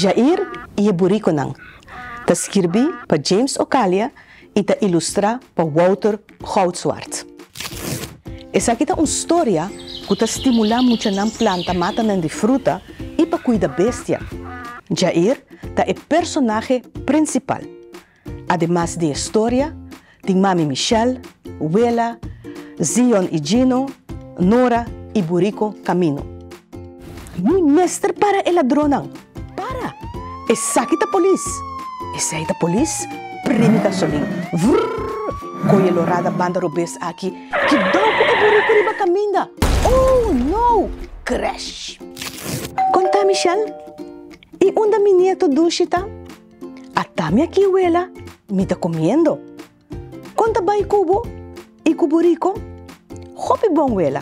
Jair y e buriconan ta skirbi pa James Ocalia y ta ilustra pa Wouter Goudzwaard. Esaki ta un storia cu ta stimula muchanan planta matanan di fruta y pa cuida bestia. Jair ta e personahe principal. Ademas di e storia, tin mami Michelle, wela, Zion y Gino, Nora y burico Camino. Mi mester para e ladronnan! Para! Esaki ta polis! Esei ta polis? Primi gasolin. Vrrr! Koe e lorada banda robes aki. Kidou ku e burico riba kaminda! Oh, no! Crash! Kon ta, Michelle? I unda mi nieto dushi ta? Ata mi aki, wela. Mi ta komiendo. Kon ta bai ku bo i ku burico? Hopi bon, wela.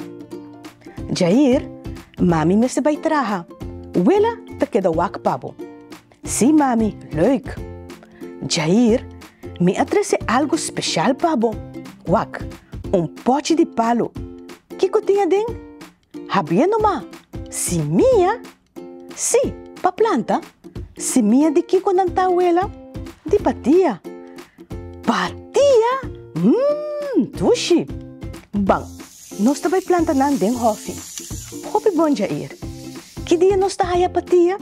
Jair, mami mester bai traha. Wela ta keda wak pa bo. Sí, mami, leuk. Jair, mi a trese algu speshal pa bo. Wak, un pòchi di palu. Kiko tin aden? Habié nomá. Simia? Sí, pa planta. Simia di kiko nan ta, wela? Di patia. Patia? Mmm, dushi! Ban, nos ta bai planta nan den hòfi. Hopi bon, Jair. Ki dia nos ta haya patia?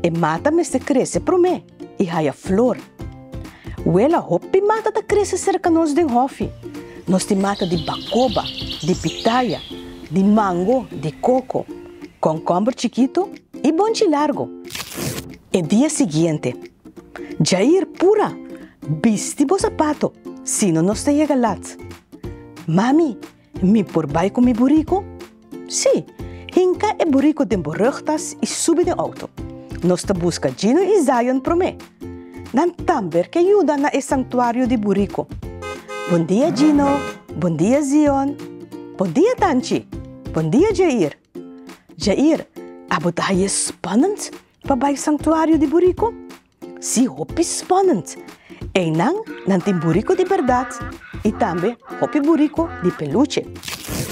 E mata mester krese promé i haya flor. Wela, hopi mata ta krese serka nos den hòfi. Nos tin mata di bakoba, di pitaya, di mango, di koko, kònkòmber chikitu i bonchi largu. E dia siguiente, Jair, pura! Bisti bo sapato, sino nos ta yega lat. Mami, Mi por bai ku mi buriku? Sí, hinka e buriku den bo rugtas i subi den outo. Nos ta buska Gino i Zion promé. Nan tamber ke yuda na e sanktuario di buriku. Bon dia Gino, bon dia Zion. Bon dia Tanchi, bon dia Jair. Jair, abo ta haye spannend pa bai sanktuario di buriku? Sí, hopi spannend! Einan nan tin burico di berdad i tambe hopi burico di peluche.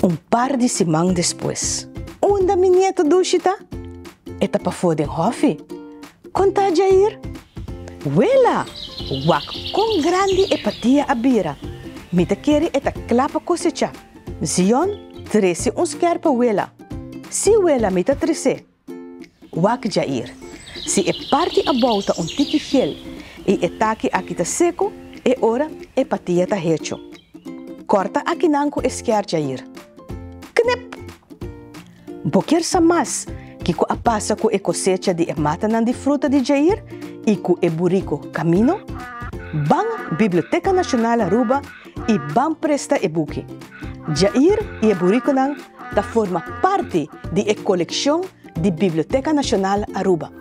Un par di siman despues. Unda mi nieto dushi ta? E ta pafó den hòfi. Kon ta, Jair? Wela! Wak kon grandi e patia a bira. Mi ta kere e ta kla pa kosechá. Zion, trese un skèr pa wela. Sí, wela, mi ta tres'é. Wak Jair, si e parti abou ta un tiki gel i e taki aki ta seku, e ora e patia ta hecho. Kòrta akinan ku e skèr Jair. Knip! Bo kier sa mas kiko a pasa ku e kosecha di e matanan di fruta di Jair i ku e buriko Camino? Ban Biblioteka Nashonal Aruba i ban presta e buki. Jair i e burikonan ta forma parti di e kolekshon di Biblioteka Nashonal Aruba.